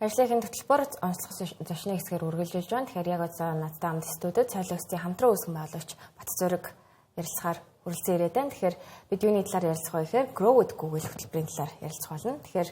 Ажлын хөтөлбөр онцлог зочны хэсгээр үргэлжилж байна. Тэгэхээр яг одоо надтай хамт студид Цойлогсдын хамтран үүсгэн байгуулагч Батцөрөг ярилцахаар хүрэлцэн ирээд байна. Тэгэхээр бид юуны талаар ярилцах вэ гэхээр Grow with Google хөтөлбөрийн талаар ярилцах болно. Тэгэхээр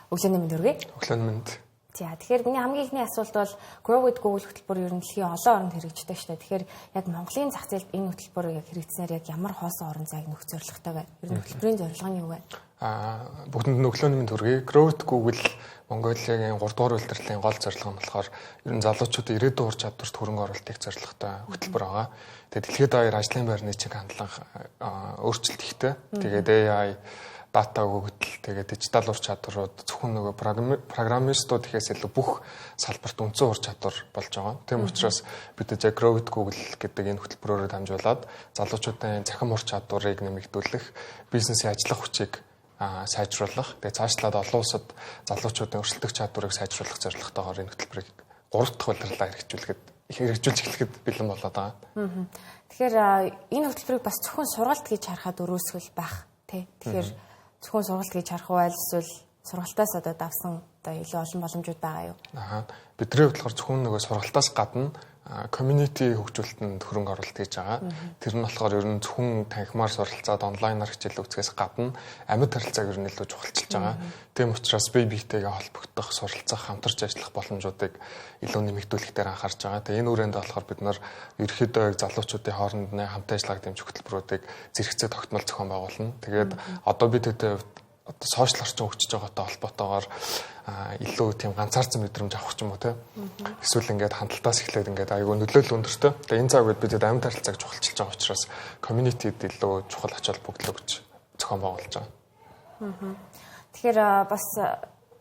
өглөөний мэнд хүргэе. Өглөөний мэнд. За, тэгэхээр миний хамгийн эхний асуулт бол Grow with Google хөтөлбөр ер нь дэлхийн олон оронд хэрэгждэг шүү дээ. Тэгэхээр яг Монголын зах зээлд энэ хөтөлбөр яг хэрэгжсэнээр яг ямар хоосон орон зайг нөхөх зорилготой вэ? Ер нь хөтөлбөрийн зорилго нь юу вэ? Бүгдэнд нь өглөөний мэнд хүргэе. Grow with Google Монголиагийн 3 дугаар улирлын гол зорилго нь болохоор ер нь залуучуудын ирээдүйн ур чадварт хөрөнгө оруулалтыг зорилготой хөтөлбөр байгаа. Тэгээд дэлхийд даяар ажлын байрны чиг хандлага өөрчлөлт ихтэй. Тэгээд AI, дата өгөгдөл, тэгээд дижитал ур чадварууд зөвхөн нөгөө программистууд гэхээс илүү бүх салбарт үндсэн ур чадвар болж байгаа. Тийм учраас бид яг Grow with Google гэдэг энэ хөтөлбөрөөр дамжуулаад залуучуудын цахим ур чадварыг нэмэгдүүлэх, бизнесийн ажиллах хүчийг сайжруулах, тэгээд цаашлаад олон улсад залуучуудын өрсөлдөх чадварыг сайжруулах зорилготойгоор энэ хөтөлбөрийг 3 дахь улирлаа хэрэгжүүлж эхлэхэд бэлэн болоод байгаа. Тэгэхээр энэ хөтөлбөрийг бас зөвхөн сургалт гэж харахад өрөөсгөл байх тий. Тэгэхээр зөвхөн сургалт гэж харах уу, эсвэл сургалтаас одоо давсан одоо илүү олон боломжууд байгаа юу? Аа. Бидний хувьд болохоор зөвхөн нөгөө сургалтаас гадна community хөгжүүлэлтэнд хөрөнгө оруулалт хийж байгаа. Тэр нь болохоор ер нь зөвхөн танхимаар суралцаад онлайнаар хичээл үзэхээс гадна амьд харилцааг ер нь илүү чухалчилж байгаа. Тийм учраас бие биетэйгээ холбогдох, суралцах, хамтарч ажиллах боломжуудыг илүү нэмэгдүүлэх дээр анхаарч байгаа. Тэгээ энэ хүрээнд болохоор бид нар ерөнхийдөө яг залуучуудын хооронд нь хамт ажиллагааг дэмжих хөтөлбөрүүдийг зэрэгцээ тогтмол зохион байгуулна. Тэгээд одоо бид хэдийн хувьд одоо сошиал орчин хөгжиж байгаатай холбоотойгоор илүү тийм ганцаарсан мэдрэмж авах ч юм уу те. Эсвэл ингээд хандлтаас эхлээд ингээд айгүй нөлөөлөл өндөртэй. Тэгээ энэ цаг үед бид амьд харилцааг чухалчилж байгаа учраас community-д илүү чухал ач холбогдол өгч зохион байгуулж байгаа. Тэгэхээр бас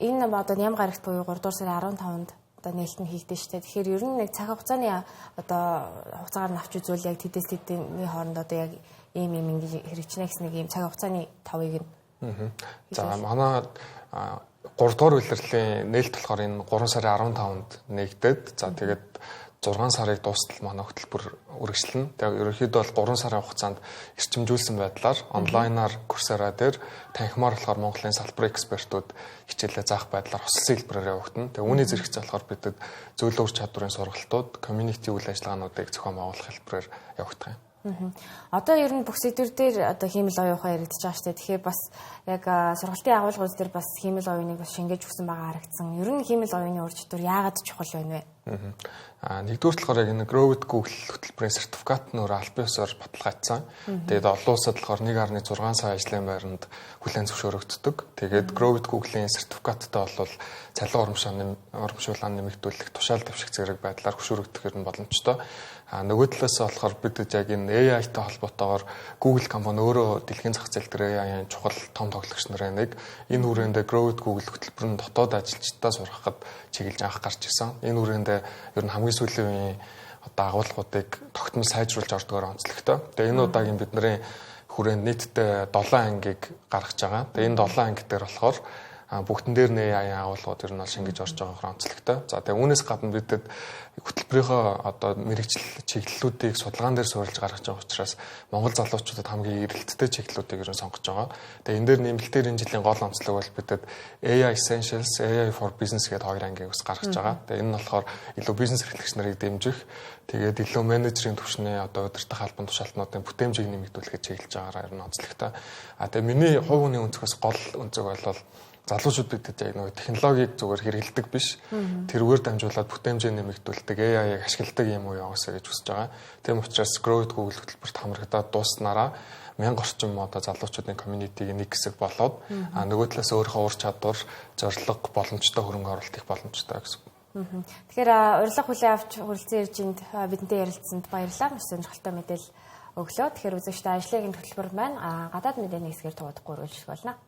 энэ одоо ням гарагт буюу 3 дугаар сарын 15-нд одоо нээлт нь хийгдэн штэ. Тэгэхээр ер нь нэг цаг хугацааны одоо хугацаагаар нь авч үзвэл яг тэдээс тэдний хооронд одоо яг ийм ийм ингэж хэрэгжинэ гэсэн нэг ийм цаг хугацааны товыг нь. За, манай 3 дугаар улирлын нээлт болохоор энэ 3 сарын 15-нд нээгдээд, за, тэгээд 6 сарыг дуустал манай хөтөлбөр үргэлжлэнэ. Тэгээд ерөнхийдөө бол 3 сарын хугацаанд эрчимжүүлсэн байдлаар онлайнаар Coursera дээр, танхимаар болохоор Монголын салбарын экспертүүд хичээлээ заах байдлаар хосолсон хэлбэрээр явагдана. Тэгээд үүний зэрэгцээ болохоор бидэд зөөлөн ур чадварын сургалтууд, community үйл ажиллагаануудыг зохион байгуулах хэлбэрээр явагдах юм. Одоо ер нь бүх сэдвэр дээр одоо хиймэл оюун ухаан яригдчихэж байгаа шүү дээ. Тэгэхээр бас яг сургалтын агуулгууд дээр бас хиймэл оюуныг бас шингээж өгсөн байгаа харагдсан. Ер нь хиймэл оюуны ур чадвар яагаад чухал байна вэ? Нэгдүгээр болохоор яг энэ Grow with Google хөтөлбөрийн сертификат нь өөрөө албан ёсоор баталгаажсан. Тэгээд олон улсад болохоор 1.6 сая ажлын байранд хүлээн зөвшөөрөгддөг. Тэгээд Grow with Google-ийн сертификаттай бол цалин урамшууллаа нэмэгдүүлэх, тушаал дэвших зэрэг байдлаар хөшүүрэгдэх ер нь боломжтой. А нөгөө талаас болохоор бид яг энэ AI-тай холбоотойгоор Google компани өөрөө дэлхийн зах зээл дээр AI-ийн чухал том тоглогч нарын нэг. Энэ хүрээндээ Grow with Google хөтөлбөр нь дотоод ажилчдаа сургахад чиглэж анх гарч ирсэн. Энэ хүрээндээ ер нь хамгийн сүүлийн үеийн одоо агуулгуудыг тогтмол сайжруулж ордгоор онцлогтой. Тэгээ энэ удаагийн бидний хүрээнд нийтдээ 7 ангийг гаргаж байгаа. Тэгээ энэ 7 анги дээр болохоор бүгдэн дээр нь AI агуулгууд ер нь бол шингэж орж байгаагаар онцлогтой. За, тэгээ үүнээс гадна бидэд хөтөлбөрийнхөө одоо мэргэжил чиглэлүүдийг судалгаан дээр суурилж гаргаж байгаа учраас Монгол залуучуудад хамгийн эрэлттэй чиглэлүүдийг ер нь сонгож байгаа. Тэгээ энэ дээр нэмэлтээр энэ жилийн гол онцлог бол бидэд AI Essentials, AI for Business гэдэг хоёр ангийг бас гаргаж байгаа. Тэгээ энэ нь болохоор илүү бизнес эрхлэгч нарыг дэмжих, тэгээд илүү менежерийн түвшний одоо удирдах албан тушаалтнуудын бүтээмжийг нэмэгдүүлэхэд чиглэж байгаараа ер нь онцлогтой. А тэгээ миний хувь хүний өнцгөөс гол өнцөг бол залуучууд бидэд яг нөгөө технологиг зүгээр хэрэглэдэг биш. Тэрүүгээр дамжуулаад бүтээмжээ нэмэгдүүлдэг, AI-ыг ашигладаг юм уу яваасаа гэж хүсэж байгаа. Тийм учраас Grow with Google хөтөлбөрт хамрагдаад дууснараа 1000 орчим одоо залуучуудын community-г нэг хэсэг болоод нөгөө талаас өөрийнхөө ур чадвар, зорилго, боломжтой хөрөнгө оруулалт хийх боломжтой гэсэн. Тэгэхээр урилга хүлээн авч хүрэлцэн ирж энд бидэнтэй ярилцсанд баярлалаа. Маш сонирхолтой мэдээлэл өглөө. Тэгэхээр үзэгчдээ, ажлын хөтөлбөр маань гадаад мэдээний хэсгээр туудахгүй үргэлжлэх болно.